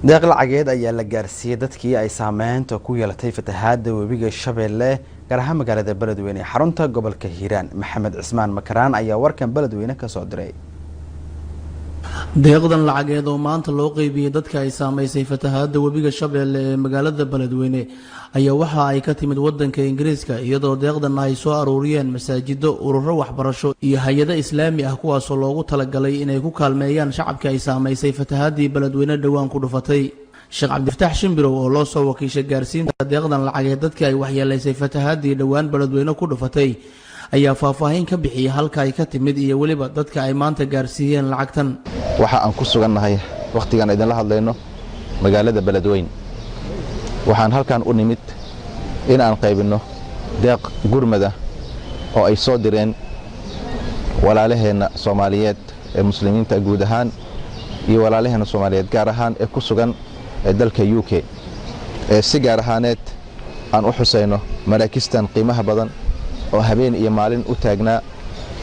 Deeq lacageed ayaa la gaarsiiyey dadkii ay saameynta ku yeelatay fatahaada webiga Shabeelle, gaar ahaan magaalada Beledweyne ee xarunta gobolka Hiiraan. Maxamed Cismaan Makaraan ayaa warkan Beledweyne kasoo diray. Deeqdan lacageed oo maanta loo qeybiyey dadka ay saamaysay fatahaada webiga Shabeelle ee magaalada Beledweyne ayaa waxa ay ka timid wadanka Ingiriiska, iyadoo deeqdan ay soo aruuriyeen masaajido, ururo waxbarasho iyo hay-ado islaami ah, kuwaasoo loogu talagalay inay ku kaalmeeyaan shacabka ay saamaysay fatahaadii Beledweyne dhowaan ku dhufatay. Sheekh Cabdifataax Shimbirow oo loo soo wakiishay gaarsiinta deeqdan lacageed dadkii ay waxyeelaysay fatahaadii dhowaan Beledweyne ku dhufatay ayaa faahfaahin ka bixiyey halka ay ka timid iyo weliba dadka ay maanta gaarsiiyeen lacagtan. Waxa aan ku sugannahay wakhtigaan idinla hadlayno magaalada Beledweyn. Waxaan halkan u nimid in aan qaybinno deeq gurmada oo ay soo direen walaalaheenna Soomaaliyeed ee Muslimiinta guud ahaan iyo walaalaheenna Soomaaliyeed gaar ahaan ee ku sugan ee dalka UK, ee si gaar ahaaneed aan u xusayno maraakistan qiimaha badan oo habeen iyo maalin u taagnaa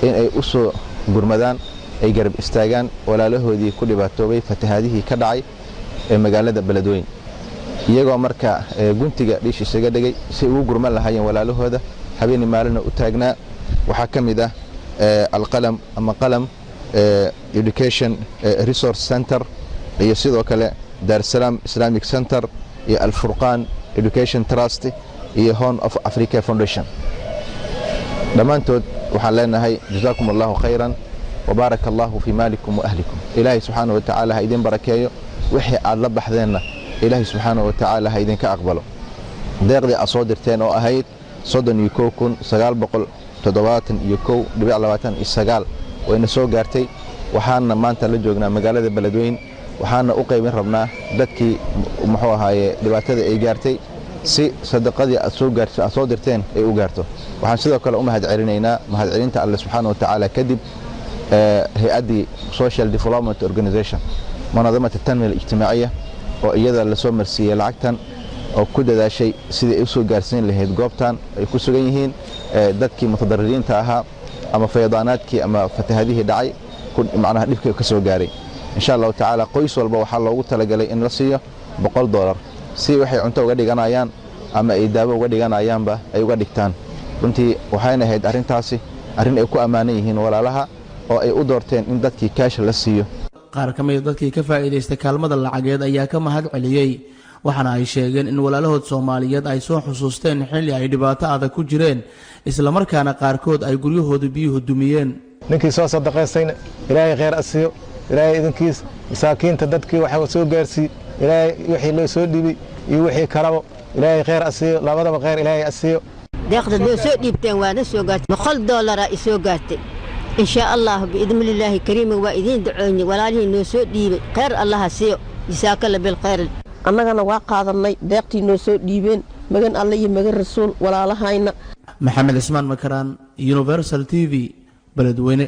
in ay u soo gurmadaan, ay garab istaagaan walaalahoodii ku dhibaatoobay fatahaadihii ka dhacay ee magaalada Beledweyn, iyagoo marka guntiga dhiish isaga dhigay si ugu gurman lahaayeen walaalahooda, habeeni maalina u taagnaa. Waxaa ka mid ah Alqalam ama Qalam Education Resource Center iyo sidoo kale Daarsalaam Islamic Center iyo Alfurqaan Education Trust iyo Horn of Africa Foundation. Dhammaantood waxaan leenahay jazaakum Allahu khayran wabaaraka Allahu fii maalikum wa ahlikum. Ilaahay subxaana wa tacaala ha idin barakeeyo, wixii aad la baxdeenna Ilaahay subxaana wa tacaala ha idinka aqbalo. Deeqdii aad soo dirteen oo ahayd 31,971.29 wayna soo gaartay. Waxaana maanta la joognaa magaalada Beledweyn, waxaana u qaybin rabnaa dadkii, muxuu ahaaye, dhibaatada ay gaartay, si sadaqadii aad soo gaarto, aad soo dirteen, ay u gaarto. Waxaan sidoo kale u mahad celinaynaa, mahadcelinta Alle subxaana wa tacaala kadib, hay-addii Social Development Organization, Munadamat Tanmiya Alijtimaaciya, oo iyada lasoo marsiiyey lacagtan oo ku dadaashay sidii ay u soo gaarsiin lahayd goobtan ay ku sugan yihiin dadkii mutadaririinta ahaa ama fayadaanaadkii ama fatahadihii dhacay, macnaha dhibka ka soo gaaray. Insha Allahu tacaala qoys walba waxaa loogu talagalay in la siiyo $1, si waxay cunto uga dhiganayaan ama ay daawo uga dhiganayaanba ay uga dhigtaan. Runtii waxayna ahayd arrintaasi arrin ay ku ammaanan yihiin walaalaha oo ay u doorteen in dadkii kaasha la siiyo. Qaar ka mida dadkii ka faa'iidaystay kaalmada lacageed ayaa ka mahad celiyey, waxaana ay sheegeen in walaalahood Soomaaliyeed ay soo xusuusteen xilli ay dhibaato adag ku jireen, islamarkaana qaarkood ay guryahooda biyuhu dumiyeen. Ninkii soo sadaqaystayna Ilaahay khayr asiiyo. Ilaahay idinkiis masaakiinta dadkii waxa soo gaarsiiy, Ilaahay wixii loo soo dhibay iyo wixii kalaba Ilaahay khayr asiiyo, labadaba khayr Ilaahay asiiyo. Deeqda noo soo dhiibteen waana soo gaartay. $100 i soo gaartay. Inshaa Allah, biidnillaahi kariimi, waa idiin ducooynay. Walaalihii noo soo dhiibay khayr Allaha siiyo, jasaakalla bilkhayr. Annagana waa qaadanay deeqtii noo soo dhiibeen, magan Alle iyo magan Rasuul walaalahayna. Maxamed Cismaan Makaraan, Universal TV, Beledweyne.